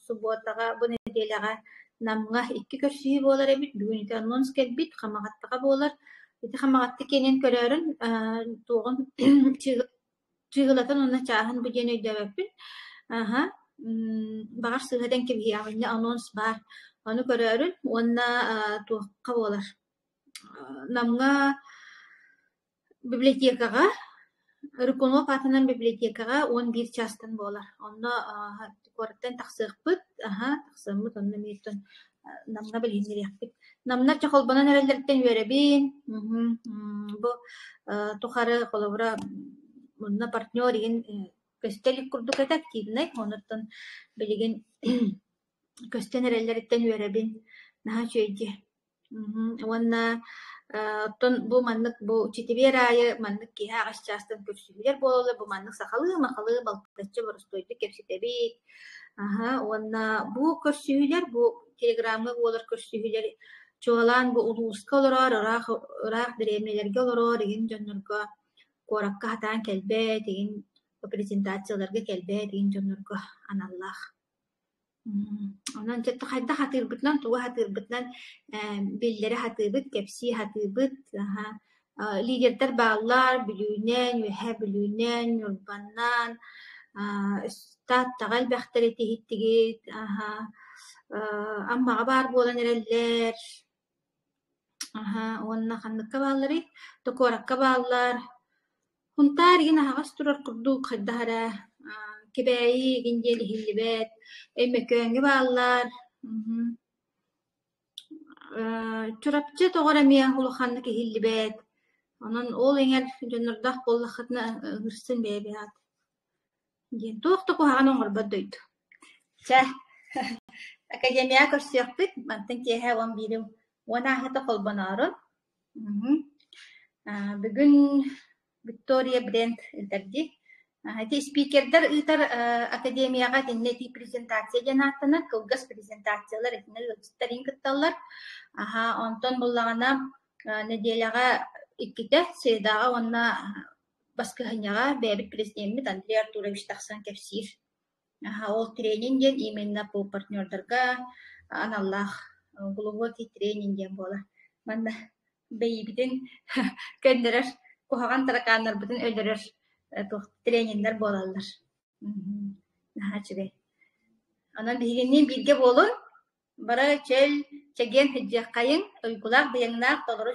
S1: субуотаҕа, бу нэдиэлэҕэ Намҥа 2 көрсүһүү буолар эбит. Бүгүн ити анонс кэлбит, Хамаҕаттаҕа буолар. Ити Хамаҕатта киэнин көрөөрүн, туоҕун чыыһылатын уонна чааһын бу диэн өйдөөбөппүн. Аһа, баҕар сыыһа этэн кэбиһиэҕим, инньэ анонс баар. Ону көрөөрүн уонна туохха буолар Намҥа библиотекаҕа, Рыкунов аатынан библиотекаҕа 11 чаастан буолар. Онно куораттан тахсыахпыт, аһа, тахсыаммыт, онно эмиэ Намҥа билиһиннэриэхпит. Намнар дьэ холбонон эрэллэриттэн үөрэбин. Бу тухары холобура мунна партнер игин көстө илик курдук этэ активнай, онуттан билигин көстөн эрэллэриттэн үөрэбин. Наһаа үчүгэй дии. Уонна оттон бу маннык бу четверг аайы маннык киэһэ аҕыс чаастан көрсүһүүлэр буолаллар, бу маннык сахалыы-махалыы балтаччы боростуойдук кэпсэтэбит. Аһа, уонна бу көрсүһүүлэр, бу телеграмҥа буолар көрсүһүүлэр чуолаан бу улууска олорор, ыраах ыраах дэриэбинэлэргэ олорор игин дьоннорго куоракка сатаан кэлбэт, игин презентацияларга кэлбэт игин дьоннорго аналлаах. Онон дьэ хайдах сатыырбытынан, тугу сатыырбытынан биллэрэ сатыыбыт, кэпсии сатыыбыт. Лидердэр бааллар Бүлүүнэн, Үөһээ Бүлүүнэн, Ньурбанан, Тааттаҕа элбэхтэр ити иһиттигит, Аммаҕа баар буолан эрэллэр, уонна ханныкка баалларый? Куоракка бааллар. Хунтаар игин аһаҕас турар курдук хайдах эрэ Кэбээйи игин диэн иһиллибэт, Өймөкөөҥҥө бааллар, Чурапчы тоҕо эрэ эмиэ улаханнык иһиллибэт, онон ол эҥэр дьоннордоох буоллаххытына ыҥырсын бэйэ-бэйэҕит диэн туох да куһаҕаны оҥорбот дойду. Чэ, академияҕа көрсүөхпүт, мантан киэһэ 11 уон ааһыыта холбоноорун. Бүгүн Виктория Бренд ыытар дии. Ити спикердэр ыытар академияҕа итиннэ ити презентация диэн ааттанар, кылгас презентациялар итиннэ ыалдьыттар иһин кытталлар. Аһа, онтон буллаҕына нэдиэлэҕэ иккитэ средаҕа уонна баскыһынньаҕа бэйэбит президеммит Андрей Артурович тахсан кэпсиир. Аһа, ол тренинг диэн именно по партнердарга аналлаах глубокий тренинг диэн буолар. Манна бэйибитин көннөрөр, куһаҕан таракааннарбытын өлөрөр туох трениннэр буолаллар. Наһаа үчүгэй. Онон биһигинниин бииргэ буолун, бары чөл, чэгиэн сылдьыаххайыҥ, уйгулаах быйаҥнаах толору